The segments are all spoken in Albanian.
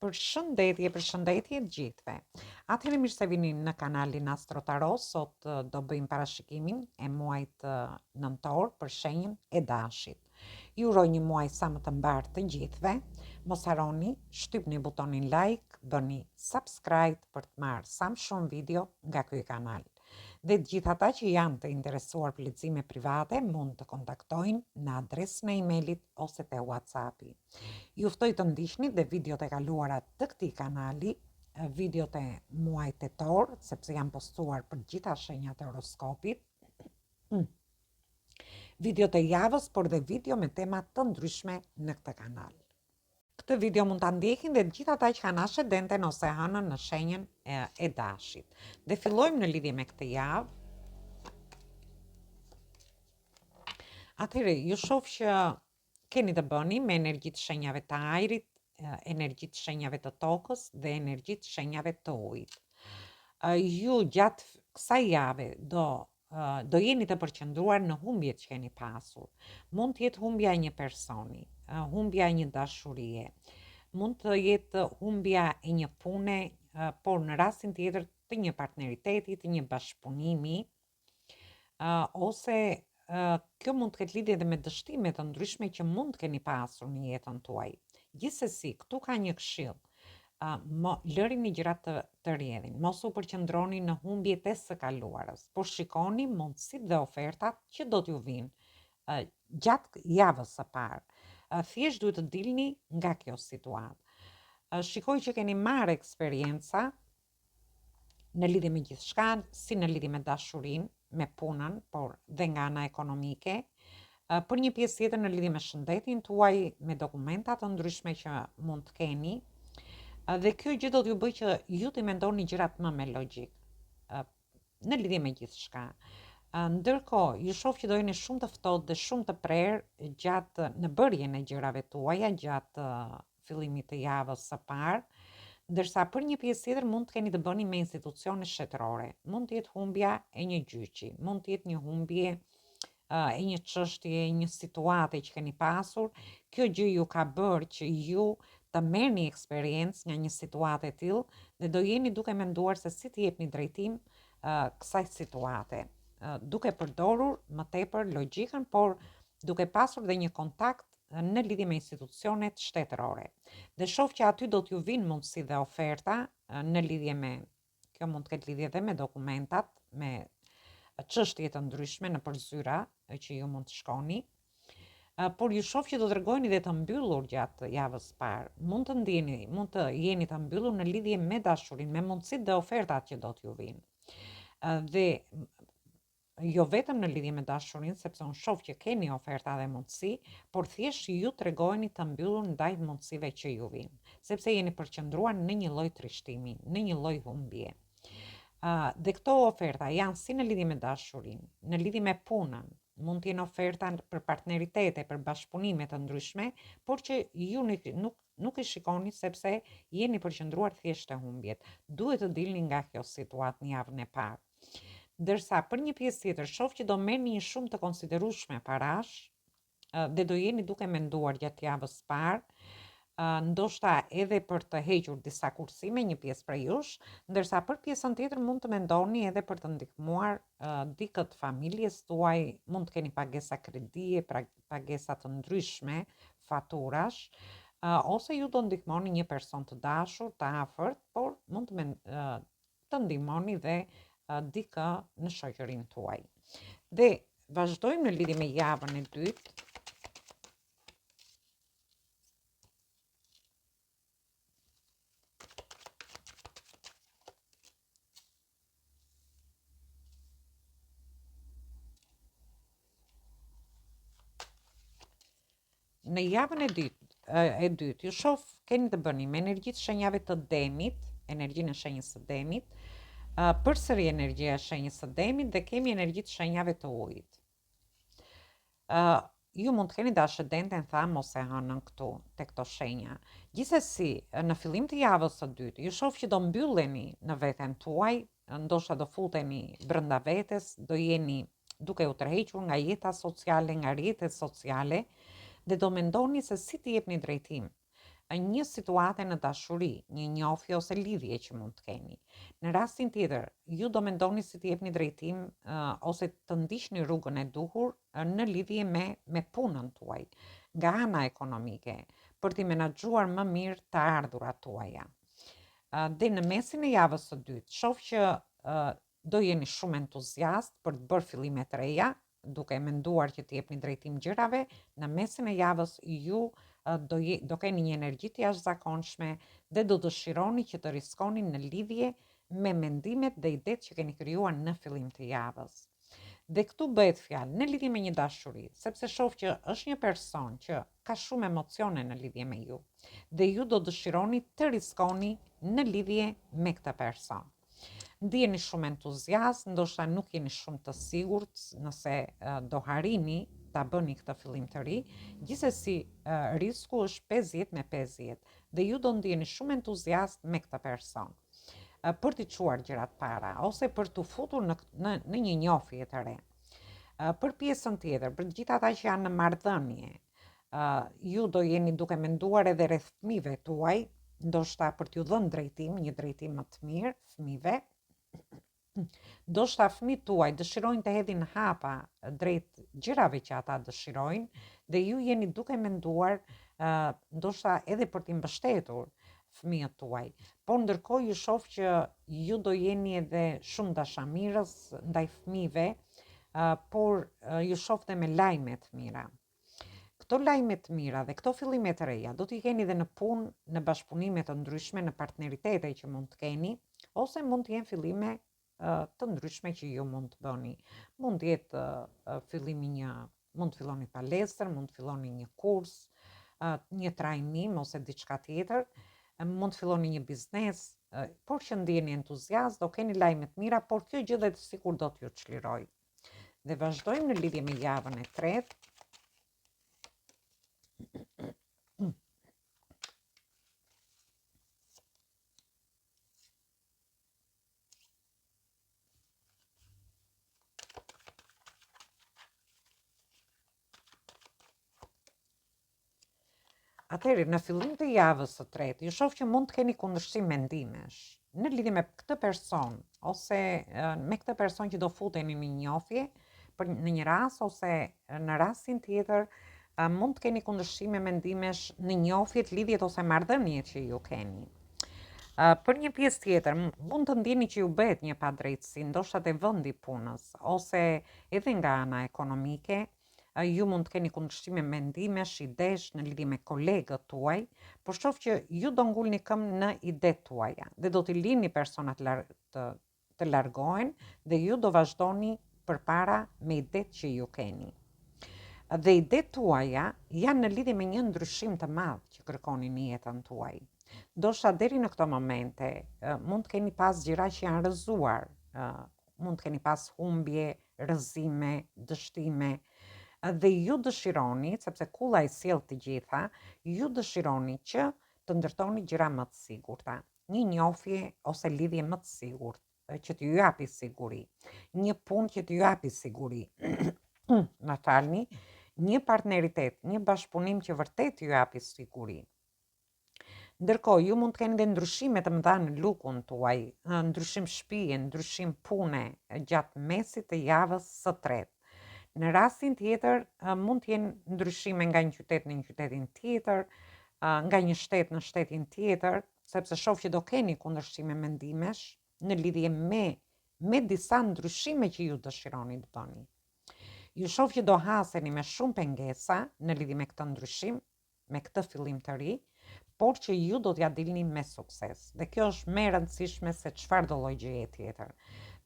Përshëndetje, përshëndetje të gjithëve. Atëherë mirë se vini në kanalin Astro Tarot. Sot do bëjmë parashikimin e muajit nëntor për shenjën e Dashit. Ju uroj një muaj sa më të mbarë të gjithëve. Mos harroni, shtypni butonin like, bëni subscribe për të marrë sa më shumë video nga ky kanal. Dhe të gjithë ata që janë të interesuar për lexime private mund të kontaktojnë në adresën e emailit ose te WhatsAppi. Ju ftoj të ndiqni dhe videot e kaluara të këtij kanali, videot e muajit tetor, sepse janë postuar për gjitha shenjat e horoskopit. Mm. Videot e javës, por dhe video me tema të ndryshme në këtë kanal. Këtë video mund ta ndjekin dhe të gjithë ata që kanë ascendenten ose hënën në shenjën e, e dashit. Dhe fillojmë në lidhje me këtë javë. Atëherë, ju shoh që Keni të bëni me energji të shenjave të ajrit, energji të shenjave të tokës dhe energji të shenjave të ujit. Ju gjatë kësaj jave do do jeni të përqendruar në humbjet që keni pasur. Mund të jetë humbja e një personi, humbja e një dashurie, mund të jetë humbja e një pune, por në rastin tjetër të një partneriteti, të një bashkëpunimi, uh, ose uh, kjo mund të ketë lidhje edhe me dështime të ndryshme që mund të keni pasur në jetën tuaj. Gjithsesi, këtu ka një këshillë. Uh, mo, lërini gjërat të, të rrjedhin, mos u përqendroni në humbjet e së kaluarës, por shikoni mundësitë dhe ofertat që do t'ju vijnë uh, gjatë javës së parë. Uh, thjesht duhet të dilni nga kjo situatë. Uh, shikoj që keni marrë eksperienca në lidhje me gjithçka, si në lidhje me dashurinë, me punën, por dhe nga ana ekonomike, për një pjesë tjetër në lidhje me shëndetin tuaj, me dokumenta të ndryshme që mund të keni, dhe kjo gjë do t'ju bëjë që ju t'i mendoni gjërat më me logjikë në lidhje me gjithçka. Ndërkohë, ju shoh që do jeni shumë të ftohtë dhe shumë të prerë gjatë në bërjen e gjërave tuaja, gjatë fillimit të javës së parë, ndërsa për një pjesë tjetër mund të keni të bëni me institucione shtetërore. Mund të jetë humbja e një gjyqi, mund të jetë një humbje e një çështje, një situate që keni pasur. Kjo gjë ju ka bërë që ju të merrni eksperiencë nga një situatë e tillë dhe do jeni duke menduar se si t'i jepni drejtim kësaj situate, duke përdorur më tepër logjikën, por duke pasur dhe një kontakt në lidhje me institucionet shtetërore. Dhe shoh që aty do t'ju vijnë mundësi dhe oferta në lidhje me kjo mund të ketë lidhje dhe me dokumentat, me çështje të ndryshme nëpër zyra që ju mund të shkoni. Por ju shoh që do tregoheni dhe të mbyllur gjatë javës së parë. Mund të ndjeni, mund të jeni të mbyllur në lidhje me dashurinë, me mundësitë dhe ofertat që do t'ju vijnë. Dhe jo vetëm në lidhje me dashurinë, sepse unë shoh që keni oferta dhe mundësi, por thjesht ju tregoheni të mbyllur ndaj mundësive që ju vijnë, sepse jeni përqendruar në një lloj trishtimi, në një lloj humbje. Uh, dhe këto oferta janë si në lidhje me dashurinë, në lidhje me punën, mund të jenë oferta për partneritete, për bashkëpunime të ndryshme, por që ju nuk, nuk nuk i shikoni sepse jeni përqendruar thjesht te humbjet. Duhet të dilni nga kjo situatë në javën e parë. Ndërsa për një pjesë tjetër shoh që do merrni një shumë të konsiderueshme parash dhe do jeni duke menduar gjatë javës së parë, ndoshta edhe për të hequr disa kursime një pjesë prej jush, ndërsa për pjesën tjetër mund të mendoni edhe për të ndihmuar dikë të familjes tuaj, mund të keni pagesa kredie, pagesa të ndryshme faturash, ose ju do ndihmoni një person të dashur, të afërt, por mund të të ndihmoni dhe dikë në shoqërinë tuaj. Dhe vazhdojmë në lidhje me javën e dytë. Në javën e dytë, e dytë, ju shoh keni të bëni me energjitë e shenjave të demit, energjinë e shenjës së demit, përsëri energjia e shenjës së demit dhe kemi energjitë e shenjave të ujit. Uh, ju mund të keni dhe ascendenten thamë ose hënën këtu te këto shenja. Gjithsesi, në fillim të javës së dytë, ju shoh që do mbylleni në veten tuaj, ndoshta do futeni brenda vetes, do jeni duke u tërhequr nga jeta sociale, nga rrjetet sociale dhe do mendoni se si t'i jepni drejtim. një situate në dashuri, një njohje ose lidhje që mund të keni. Në rastin tjetër, ju do mendoni si të jepni drejtim ose të ndiqni rrugën e duhur në lidhje me me punën tuaj, nga ana ekonomike, për t'i menaxhuar më mirë të ardhurat tuaja. Dhe në mesin e javës së dytë, shoh që do jeni shumë entuziast për të bërë fillime të reja, duke menduar që t'i jepni drejtim gjërave, në mesin e javës ju do, je, do keni një energji të jashtëzakonshme dhe do dëshironi që të riskoni në lidhje me mendimet dhe idetë që keni krijuar në fillim të javës. Dhe këtu bëhet fjalë në lidhje me një dashuri, sepse shoh që është një person që ka shumë emocione në lidhje me ju dhe ju do dëshironi të riskoni në lidhje me këtë person. Ndiheni shumë entuziast, ndoshta nuk jeni shumë të sigurt nëse do arrini ta bëni këtë fillim të ri, gjithsesi risku është 50 me 50 dhe ju do ndiheni shumë entuziast me këtë person për t'i çuar gjërat para ose për t'u futur në në në një njohje të re. Për pjesën tjetër, për të gjithë ata që janë në marrëdhënie, ju do jeni duke menduar edhe rreth fëmijëve tuaj, ndoshta për t'ju dhënë drejtim, një drejtim më të mirë fëmijëve. Ndoshta fëmijët tuaj dëshirojnë të hedhin hapa drejt gjërave që ata dëshirojnë dhe ju jeni duke menduar uh, ndoshta edhe për t'i mbështetur fëmijët tuaj. Por ndërkohë ju shoh që ju do jeni edhe shumë dashamirës ndaj fëmijëve, uh, por uh, ju shoh dhe me lajme të mira. Këto lajme të mira dhe këto fillime të reja do t'i keni dhe në punë, në bashkëpunime të ndryshme, në partneritete që mund të keni, ose mund të jenë fillime të ndryshme që ju mund të bëni. Mund të jetë fillimi një, mund të filloni palestër, mund të filloni një kurs, një trajnim ose diçka tjetër, mund të filloni një biznes, por që ndiheni entuziast, do keni lajme të mira, por kjo gjë dhe sikur do t'ju çlirojë. Dhe vazhdojmë në lidhje me javën e tretë. Atëherë, në fillim të javës së tretë, ju shoh që mund të keni kundërshtim mendimesh në lidhje me këtë person ose me këtë person që do futeni në njohje për në një rast ose në rastin tjetër mund të keni kundërshtime mendimesh në njohjet, lidhjet ose marrëdhëniet që ju keni. Për një pjesë tjetër, mund të ndjeni që ju bëhet një padrejtësi, ndoshta te vendi i punës ose edhe nga ana ekonomike, Ju mund të keni kundërshtime mendimesh, idesh në lidhje me kolegët tuaj, por shoh që ju do ngulni këmbë në idetë tuaja dhe do t'i lini personat lar të të largohen dhe ju do vazhdoni përpara me idetë që ju keni. Dhe idetë tuaja janë në lidhje me një ndryshim të madh që kërkoni në jetën tuaj. Ndoshta deri në këto momente mund të keni pas gjëra që janë rrëzuar, mund të keni pas humbje, rrëzime, dështime, dhe ju dëshironi, sepse kulla i sjell të gjitha, ju dëshironi që të ndërtoni gjëra më të sigurta, një njohje ose lidhje më të sigurt, që t'ju japi siguri, një punë që t'ju japi siguri, më falni, një partneritet, një bashkëpunim që vërtet t'ju japi siguri. Ndërkohë, ju mund të keni dhe ndryshime të mëdha në lukun tuaj, ndryshim shtëpie, ndryshim pune gjatë mesit të javës së tretë. Në rastin tjetër, mund të jenë ndryshime nga një qytet në një qytetin tjetër, nga një shtet në shtetin tjetër, sepse shoh që do keni kundërshtime mendimesh në lidhje me me disa ndryshime që ju dëshironi të bëni. Ju shoh që do haseni me shumë pengesa në lidhje me këtë ndryshim, me këtë fillim të ri, por që ju do t'ia dilni me sukses. Dhe kjo është më e rëndësishme se çfarëdo lloj gjëje tjetër.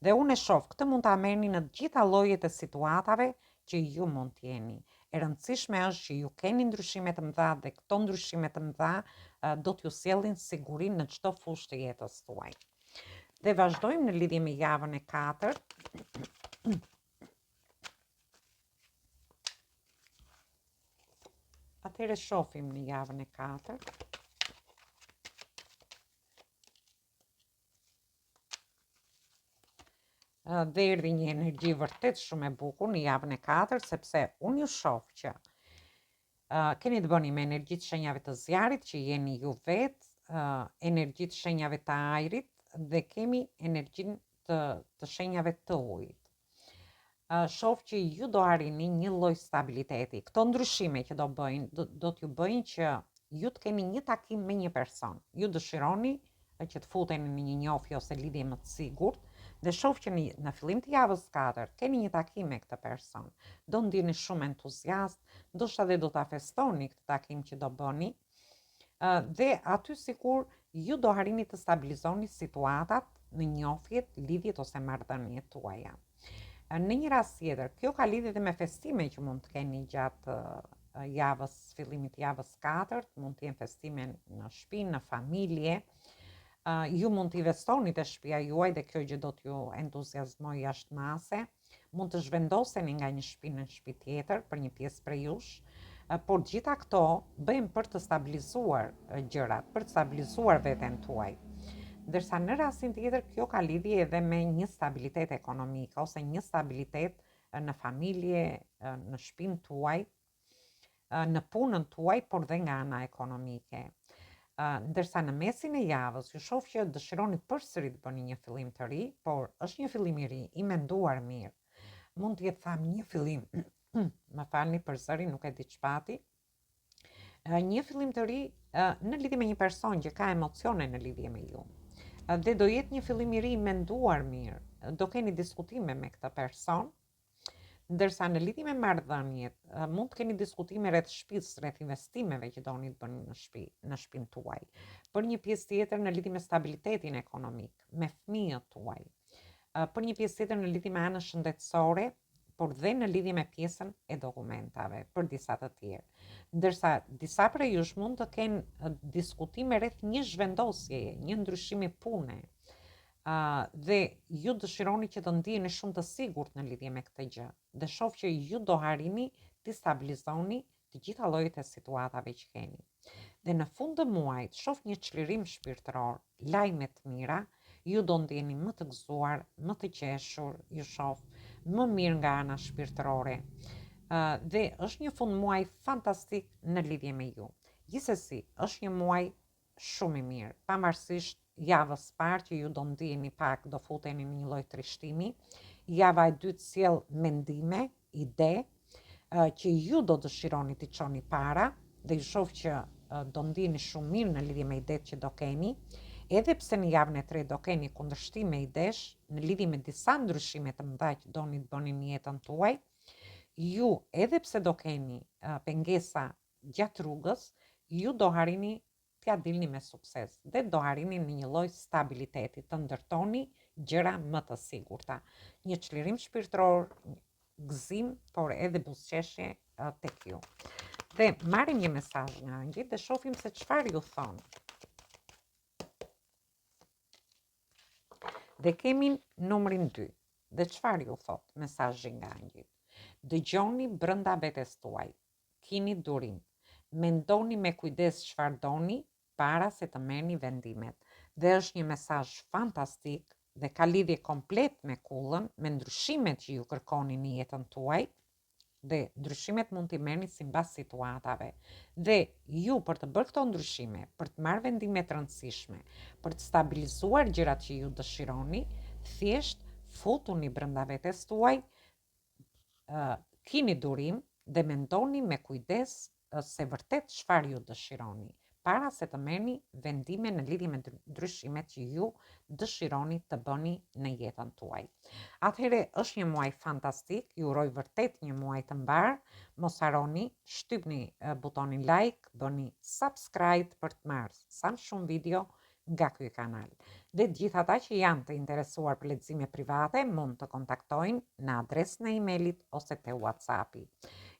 Dhe unë e shoh, këtë mund ta merrni në të gjitha llojet e situatave që ju mund të jeni. E rëndësishme është që ju keni ndryshime të mëdha dhe këto ndryshime të mëdha do t'ju sjellin sigurinë në çdo fushë të jetës tuaj. Dhe vazhdojmë në lidhje me javën e katërt. Atëherë shofim në javën e katërt. Dhe erdhi një energji vërtet shumë e bukur në javën e katërt, sepse unë ju shof që. Keni të bëni me energji të shenjave të zjarrit që jeni ju vetë, energji të shenjave të ajrit dhe kemi energjinë të, të shenjave të ujit. Shof që ju do arrini një lloj stabiliteti. Këto ndryshime që do bëjnë, do, do t'ju bëjnë që ju të keni një takim me një person. Ju dëshironi që të futeni në një njohje ose lidhje më të sigurt dhe shof që në, në fillim të javës së katërt keni një takim me këtë person. Do ndiheni shumë entuziast, ndoshta dhe do ta festoni këtë takim që do bëni. Dhe aty sikur ju do arrini të stabilizoni situatat në njohjet, lidhjet ose marrëdhëniet tuaja. Në një rast tjetër, kjo ka lidhje dhe me festime që mund të keni gjatë javës, fillimit të javës katërt, mund të jenë festime në shtëpi, në familje. Ju mund të investoni te shtëpia juaj dhe kjo gjë do t'ju entuziazmojë jashtë mase. Mund të zhvendoseni nga një shtëpi në një shtëpi tjetër për një pjesë prej jush, por gjitha këto bëjnë për të stabilizuar gjërat, për të stabilizuar veten tuaj. Ndërsa në rastin tjetër kjo ka lidhje edhe me një stabilitet ekonomik ose një stabilitet në familje, në shtëpinë tuaj, në punën tuaj, por dhe nga ana ekonomike. Ndërsa në mesin e javës, ju shoh që dëshironi përsëri të bëni një fillim të ri, por është një fillim i ri, i menduar mirë. Mund të jetë thamë një fillim, më falni për zërin, nuk e di ç'pati, një fillim të ri në lidhje me një person që ka emocione në lidhje me ju. Dhe do jetë një fillim i ri i menduar mirë. Do keni diskutime me këtë person, ndërsa në lidhje me marrëdhëniet, mund të keni diskutime rreth shtëpisë, rreth investimeve që doni të bëni në shtëpi, në shtëpinë tuaj. Për një pjesë tjetër në lidhje me stabilitetin ekonomik, me fëmijët tuaj. Për një pjesë tjetër në lidhje me anën shëndetësore, por dhe në lidhje me pjesën e dokumentave për disa të tjerë. Ndërsa disa prej jush mund të kenë diskutime rreth një zhvendosjeje, një ndryshimi pune, uh, dhe ju dëshironi që të ndiheni shumë të sigurt në lidhje me këtë gjë. Dhe shoh që ju do arrini të stabilizoni të gjitha llojet e situatave që keni. Dhe në fund të muajit shoh një çlirim shpirtëror, lajme të mira, ju do ndiheni më të gëzuar, më të qeshur, ju shoh më mirë nga ana shpirtërore. Uh, dhe është një fund muaj fantastik në lidhje me ju. Gjithsesi, është një muaj shumë i mirë, pavarësisht javës së parë që ju do ndiheni pak, do futeni në një lloj trishtimi. Java e dytë sjell mendime, ide, që ju do dëshironi t'i çoni para dhe ju shoh që do ndiheni shumë mirë në lidhje me idetë që do keni, edhe pse në javën e tretë do keni kundërshtime idesh në lidhje me disa ndryshime të mëdha që doni të bëni në jetën tuaj, ju edhe pse do keni pengesa gjatë rrugës, ju do arrini t'ia dilni me sukses dhe do arrini në një lloj stabiliteti, të ndërtoni gjëra më të sigurta. Një çlirim shpirtëror, gëzim, por edhe buzëqeshje tek ju. Dhe marrim një mesazh nga engjëjt dhe shohim se çfarë ju thonë. Dhe kemi numrin 2. Dhe çfarë ju thotë mesazhi nga engjëjt? Dëgjoni brenda vetes tuaj. Kini durim. Mendoni me kujdes çfarë doni para se të merrni vendimet. Dhe është një mesazh fantastik dhe ka lidhje komplet me kullën, me ndryshimet që ju kërkoni në jetën tuaj dhe ndryshimet mund t'i merrni sipas situatave. Dhe ju për të bërë këto ndryshime, për të marrë vendime të rëndësishme, për të stabilizuar gjërat që ju dëshironi, thjesht futuni brenda vetes tuaj, kini durim dhe mendoni me kujdes se vërtet çfarë ju dëshironi, para se të merrni vendime në lidhje me ndryshimet që ju dëshironi të bëni në jetën tuaj. Atëherë është një muaj fantastik, ju uroj vërtet një muaj të mbarë, mos harroni, shtypni butonin like, bëni subscribe për të marrë sa më shumë video nga ky kanal. Dhe të gjithë ata që janë të interesuar për lexime private mund të kontaktojnë në adresën e emailit ose te WhatsAppi.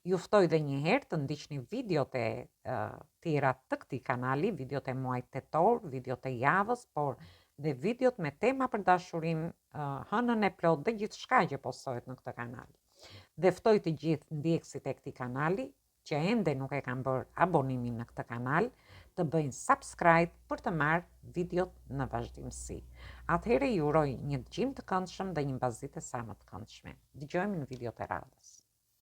Ju ftoj dhe një herë të ndiqni videot e uh, tjera të këtij kanali, videot e muajit tetor, videot e javës, por dhe videot me tema për dashurinë, uh, hënën e plotë dhe gjithçka që postohet në këtë kanal. Dhe ftoj të gjithë ndjekësit e këtij kanali që ende nuk e kanë bërë abonimin në këtë kanal, të bëjnë subscribe për të marrë videot në vazhdimësi. Atëherë ju uroj një dëgjim të këndshëm dhe një mbasdite sa më të këndshme. Dëgjohemi në videot e radhës.